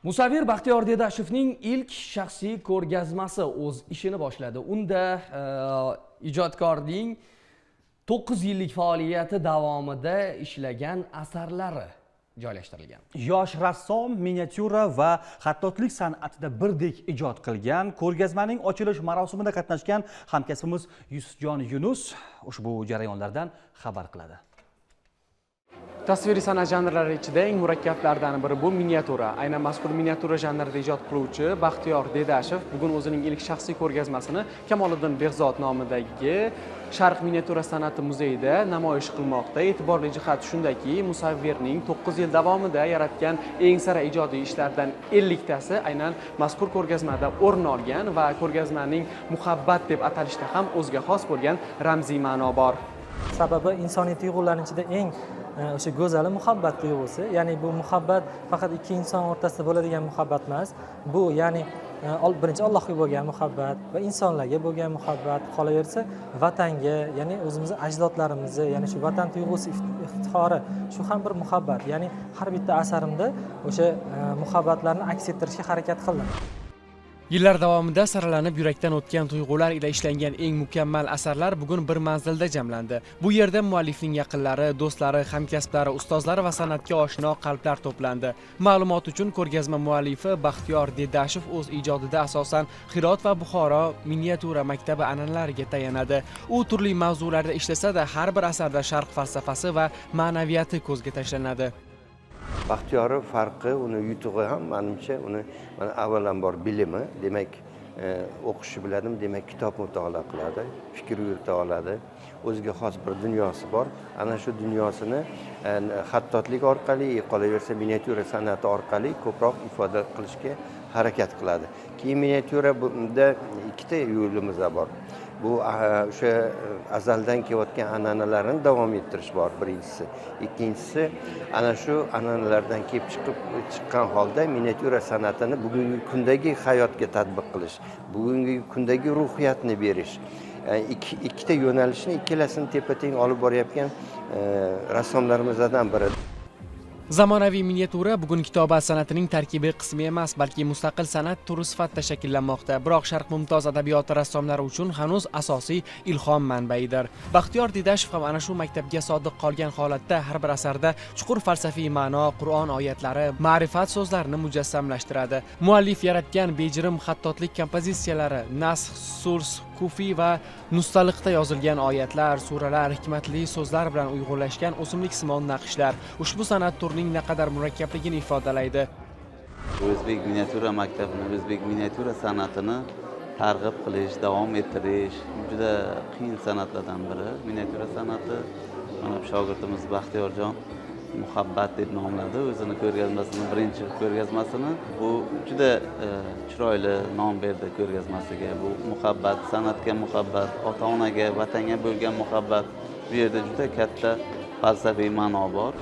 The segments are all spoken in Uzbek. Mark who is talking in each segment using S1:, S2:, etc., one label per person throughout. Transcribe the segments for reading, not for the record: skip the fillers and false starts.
S1: Musavvir Baxtiyor Dedashevning ilk shaxsiy ko'rgazmasi o'z ishini boshladi. Unda ijodkorning 9 yillik faoliyati davomida ishlagan asarlari joylashtirilgan.
S2: Yosh rassom miniatyura va xattotlik san'atida birdek ijod qilgan. Ko'rgazmaning ochilish marosimida qatnashgan hamkasbimiz Yusufjon Yunus ushbu jarayonlardan xabar qiladi.
S3: Tasviriy san'at janrlari ichida eng murakkablaridan biri bu miniatyura. Aynan mazkur miniatyura janrida ijod qiluvchi Baxtiyor Dedashev bugun o'zining ilk shaxsiy ko'rgazmasini Kamoliddin Behzod nomidagi Sharq miniatyura san'ati muzeyida namoyish qilmoqda. E'tiborli jihat shundaki, musavvirning 9 yil davomida yaratgan eng sara ijodiy ishlaridan 50 tasi aynan mazkur ko'rgazmada o'rin olgan va ko'rgazmaning "Muhabbat" deb atalishida ham o'ziga xos bo'lgan ramziy ma'no bor.
S4: Sababi insoniy tuyg'ularning ichida eng o'sha go'zali muhabbat tuyg'usi. Ya'ni bu muhabbat faqat ikki inson o'rtasida bo'ladigan muhabbat emas. Bu, ya'ni birinchi Allohga bo'lgan muhabbat va insonlarga bo'lgan muhabbat, qolaversa vatanga, ya'ni o'zimizni ajdodlarimizni, ya'ni shu vatan tuyg'usi, iftixori, shu ham bir muhabbat. Ya'ni har bitta asarimda o'sha muhabbatlarni aks ettirishga harakat qildim.
S3: Yillar davomida saralanib, yurakdan o'tgan tuyg'ular ila ishlangan eng mukammal asarlar bugun bir manzilda jamlandi. Bu yerda muallifning yaqinlari, do'stlari, hamkasblari, ustozlari va san'atga oshno qalblar to'plandi. Ma'lumot uchun, ko'rgazma muallifi Baxtiyor Dedashev o'z ijodida asosan Hirot va Buxoro miniatyura maktabi an'analariga tayanadi. U turli mavzularda ishlasa-da, har bir asarda sharq falsafasi va ma'naviyati ko'zga tashlanadi.
S5: Baxtiyori farqi, uni yutug'i ham, manimcha, uni mana avvalambor bilimi, demak, o'qishni biladimi, demak, kitob mutolaa qiladi, fikr yurita oladi, o'ziga xos bir dunyosi bor. Ana shu dunyosini xattotlik orqali, qolaversa miniatyura san'ati orqali ko'proq ifoda qilishga harakat qiladi. Keyin miniatyura bunda ikkita yo'limiz bor. Bu o'sha azaldan kelayotgan an'analarni davom ettirish bor, birinchisi. Ikkinchisi, ana shu an'analardan kelib chiqib chiqqan holda miniatyura san'atini bugungi kundagi hayotga tatbiq qilish, bugungi kundagi ruhiyatni berish. Ikkita yo'nalishni ikkalasini tepa teng olib borayotgan rassomlarimizdan biri.
S3: Zamonaviy miniatyura bugun kitobat san'atining tarkibiy qismi emas, balki mustaqil san'at turi sifatida shakllanmoqda. Biroq Sharq mumtoz adabiyoti rassomlari uchun hanuz asosiy ilhom manbaidir. Baxtiyor Dedashev ham ana shu maktabga sodiq qolgan holatda har bir asarda chuqur falsafiy ma'no, Qur'on oyatlari, ma'rifat so'zlarini mujassamlashtiradi. Muallif yaratgan bejirim xattotlik kompozitsiyalari nasx, suls, kufiy va nustaliqda yozilgan oyatlar, suralar, hikmatli so'zlar bilan uyg'unlashgan o'simliksimon naqshlar ushbu san'at turining naqadar murakkabligini ifodalaydi.
S6: O'zbek miniatyura maktabini, o'zbek miniatyura san'atini targ'ib qilish, davom ettirish juda qiyin san'atlardan biri miniatyura san'ati. Mana bu shogirdimiz Baxtiyorjon "Muhabbat" deb nomladi o'zini ko'rgazmasini, birinchi ko'rgazmasini. Bu juda chiroyli nom berdi ko'rgazmasiga. Bu muhabbat, san'atga muhabbat, ota onaga, vatanga bo'lgan muhabbat. Bu yerda juda katta falsafiy ma'no bor.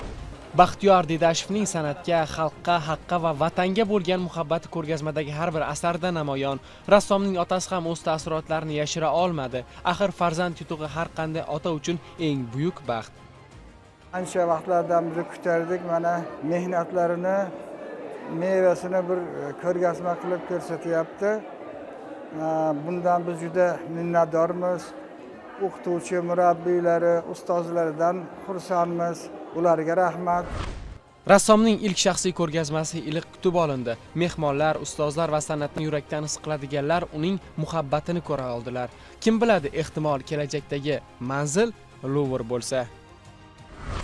S3: Baxtiyor Dedashevning san'atga, xalqqa, haqqa va vatanga bo'lgan muhabbati ko'rgazmadagi har bir asarda namoyon. Rassomning otasi ham o'z taassurotlarini yashira olmadi. Axir farzand yutug'i har qanday ota uchun eng buyuk baxt.
S7: Ancha vaqtlardan beri kutardik, mana mehnatlarini mevasini bir ko'rgazma qilib ko'rsatyapti. Bundan biz juda minnatdormiz. O'qituvchi murabbiylari, ustozlaridan xursandmiz, ularga rahmat.
S3: Rassomning ilk shaxsiy ko'rgazmasi iliq kutib olindi. Mehmonlar, ustozlar va san'atni yurakdan his qiladiganlar uning muhabbatini ko'ra oldilar. Kim biladi, ehtimol, kelajakdagi manzil Luvr bo'lsa.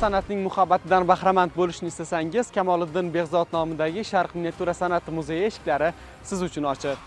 S3: San'atning muhabbatidan bahramand bo'lishni istasangiz, Kamoliddin Behzod nomidagi Sharq miniatyura san'ati muzeyi eshiklari siz uchun ochiq.